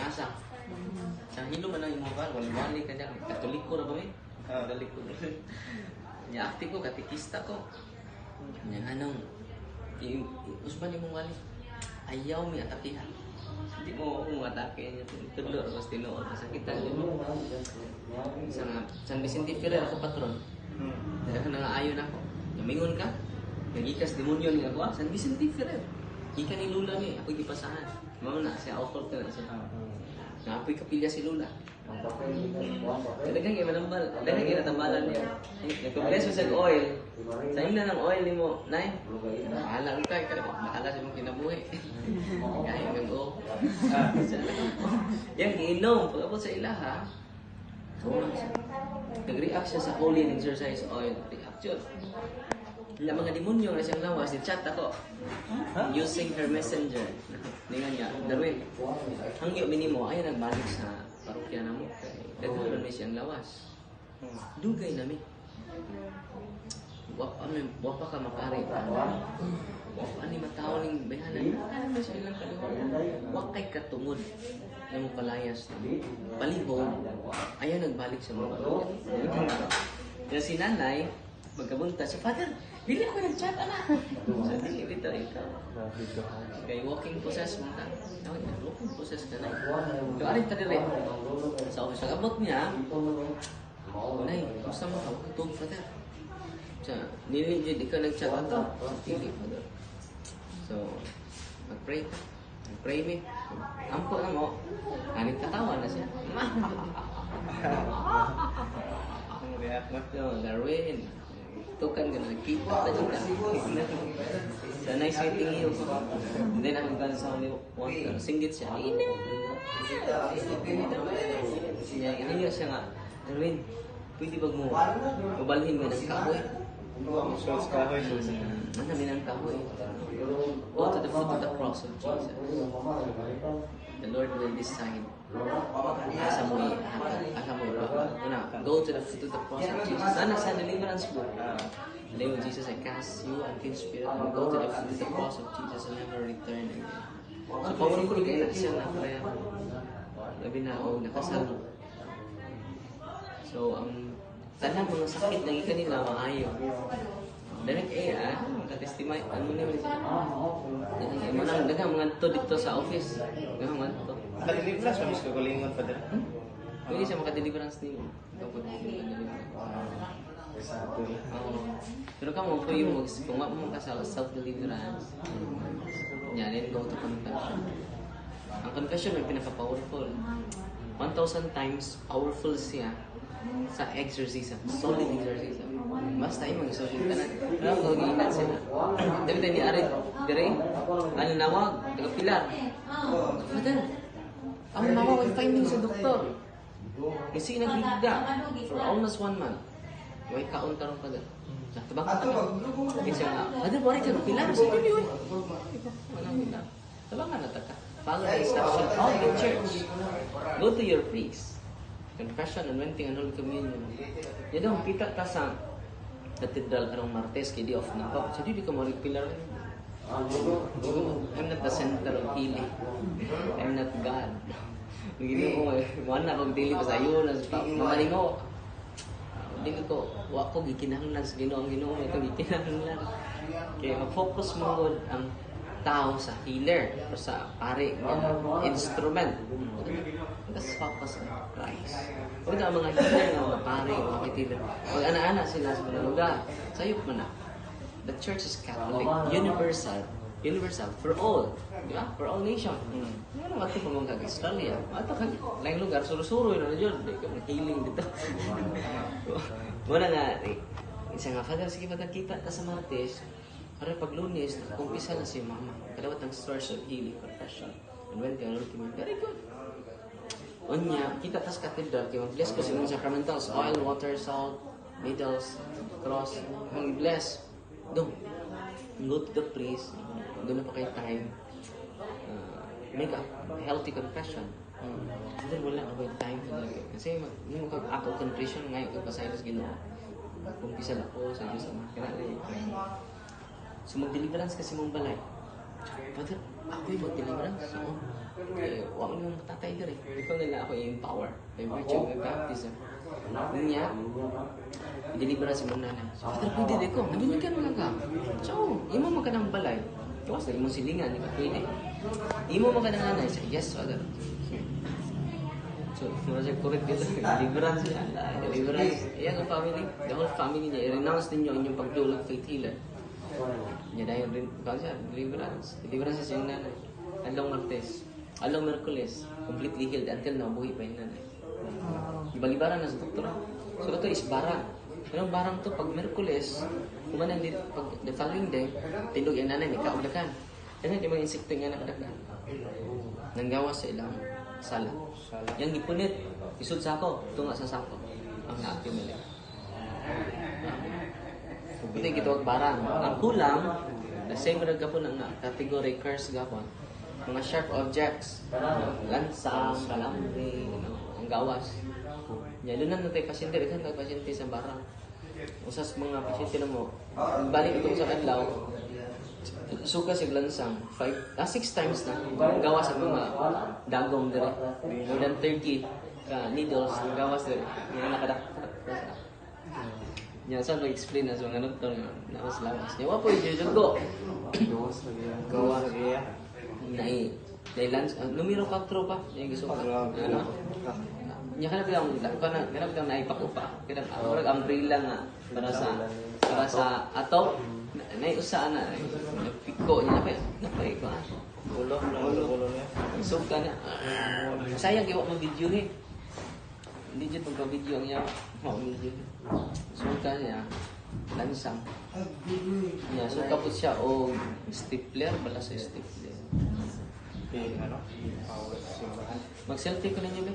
Asa? Sa hilo man ang imong kan, wali-wali ka niya. Katoliko ra ba mi? Ah. Katoliko. Nya active ko, katekista ko. Nya anong usban imong wali. Ayaw mi atakiha. Hindi mo ako atake niya. Tudlo ra basta tinuod. Sakitan yun mo. Sa San Vicente Ferrer ako patron. Dahil ka nga ayon ako. Namingon ka. Nagikas demonyo ni ako. Ah, San Vicente Ferrer. Ika ni Lula ni. Ako gipasahan. Mao na siya occult na siya. Naapoy kapilya si Lula. Talagang manambal. Daghang ginatambalan niya. Nagpa-bless mo sa oil. Sa ina ng oil nimo, Nay. Bahala ka kay bahala sa imong kinabuhi. Kaya kag o. Yang giinom pag abot sa ilaha. Tuman siya. Nag-react siya sa holy and exorcise oil. React yun. Wala mga demonyo na siyang lawas. Ni-chat ako. Using her messenger. Ningan niya, "Darwin, hangyo minimo ay nagbalik sa parokya na mo. Kay daghan ni siyang lawas. Dugay nami. Wa pa mi, wa pa ka makari. Wa pa ni matawo ning bayhanan. Ano ba siya ilang kaliwa? Wa kay katungod na mo palayas na. Palihog, ayaw nagbalik sa mga parokya." Kaya si nanay, magkabunta siya, "Father, dili ako nag-chat, anak." Sa dili, bitaw ikaw. Kay walking possess mo ka. Tawag na, walking possess ka na. So, ari ta dire. Sa office, pag-abot niya, "Nay, kumusta mo ka? Tug, Father. Sa, nili jud ikaw nag-chat ato." "Dili, Father." So, mag-pray ka. Mag-pray mi. Ampo na mo. Anit katawa na siya. Ang react na. No, Darwin. Tukan ka na, kita ta dyan ka. So, nice meeting you. And then, ako kan sa holy water. Singgit siya. Ina! Siya, hangyo siya nga, "Darwin, pwede ba mo mabalhin mo ng kahoy?" So, sa kahoy. Ano namin ang kahoy? Go to the foot of the cross of Jesus. The Lord will decide. Asa mo i-hatag, asa mo ipahatag. Una, go to the foot of the cross of Jesus. Sana sa deliverance book. In the name of Jesus, I cast you, unclean spirit, and go to the foot of the cross of Jesus and never return again. So, powerful kaya na siya na prayer. Labi na og nakasal. So, ang tanang mga sakit ng kanila maayo. Direct eh, ah, makatestimay. Ano naman siya? Mo nang daghang mga to dito sa office. Daghang mga to. Naka-deliverance pa miss kagalingon, Father. Pwede siya maka-deliverance nimo. Ikaw po deliverance. Oo. Pero kamo po yung mag kung wa mo ka sa self-deliverance, nya then go to confession. Ang confession may pinaka-powerful. 1,000 times powerful siya sa exorcism, solid exorcism. Basta yung mga social tanan. Pero ang gawin sila. Dami tayo ni Arit, dire, ano nawag, taga Pilar. "Father, ang mama may finding sa doktor. Kasi naghigda for almost one month. Way kaon karon, Father." Sa tabang ka. Kasi nga, "Father, wala ka Pilar." Sa dili oy. Wala Pilar. Tabangan na ta ka. Follow the instruction of the church. Go to your priest. Confession, anointing, and Holy Communion. Yan daw, kita ta sa cathedral karong Martes, kay di off na ako. So, di ka mo Pilar. I'm not the center of healing. I'm not God. Ginoo, mo na kog dili pa sa ayon, mamaning mo. Dili ko, wa ko gikinahanglan sa Ginoo, ang Ginoo may itong gikinahanglan. Kaya mag-focus mo gud ang tao sa healer o sa pare nga instrument. Just focus on Christ. Huwag na ang mga healer nga mga pare, mga healer. Pag ana-ana sila sa mga lugar, sayop mo na. The church is Catholic, universal, universal for all. Di ba? For all nation. Ano nga ito pa mga Australia? Ato ka laing lugar, suro-suro yun na yun. Di ka healing dito. Wala nga, eh, isa nga, "Father, sige Father, kita ta sa Martes." Para pag Lunes, nakakumpisa na si mama. Kadawat ang source of healing, confession. And when the very good. Unya, kita tas cathedral, kay mag-bless ko sa mga sacramentals, oil, water, salt, needles, cross, mag-bless. Dong, go to the priest, doon na pa kayo time, make a healthy confession. And then wala ako yung time talaga. Kasi mag, mo kag ako confession ngayon kag pasaylo sa Ginoo. Kumpisal ako sa Diyos Ama. Kaya So mag-deliverance kasi mong balay. Father, Ako'y mag-deliverance. Oo. Eh, wa man yung matatay diri. Ikaw nila ako i-empower by virtue of my baptism. Niya, deliverance imong nanay. So, "Father, pwede di ko. Nabinyagan mo lang ka." So, imo man ka ng balay. Gawas na imong silingan, di ka pwede. Imo man ka ng nanay. So, "Yes, Father." So, mura siya correct dito. Deliverance siya. Deliverance. Iyan ang family. The whole family niya. I-renounce ninyo ang inyong pagdulog faith healer. Niya dahil rin, kaya siya, deliverance. Deliverance siya siyang nanay. Along Martes. Along Merkules. Completely healed until now, buhi pa yung nanay. Ibalibaran na sa doktor. So ito is barang. Anong barang to? Pag Merkules, kumanan di, pag the following day, tindog yung nanay, may kaugdakan. Kaya yung mga insekto nga nakadakan. Nanggawas sa ilang sala. Sala. Yang gipunit, isud sako, tunga sa sako. Ang na-accumulate. Ito yung gitawag barang. Ang kulang, the same ra gapon ang category curse gapon. Mga sharp objects, lansang, kalambre, ano, ang gawas. Nya doon na tayo pasyente, daghan tayo pasyente sa barang. Usas mga pasyente na mo, balik ito sa adlaw, suka si lansang, five, six times na, ang gawas ang mga dagom dire. More than 30 ka needles, ang gawas dire. Nga nakadakta. Nya saan mag-explain na sa mga doktor nga lawas lawas. Nya wa po jujugo. Gawas lagi ya. Gawas lagi ya. Nai nai lans numero 4 pa yung gusto ka. Ano? Nya kana bilang kana kana bilang naipako pa. Kana murag umbrella nga para sa ato nay usa na piko nya napay ko. Ulo, ulo, ulo niya. Suka na. Sayang kay wa mo video eh. Hindi jud magka-video ang yawa. Wa video. Suka niya. Lansang. Yeah, so kapot siya og stapler bala sa stapler. Di, ano? Power simbahan. Mag-selfie ko ninyo be.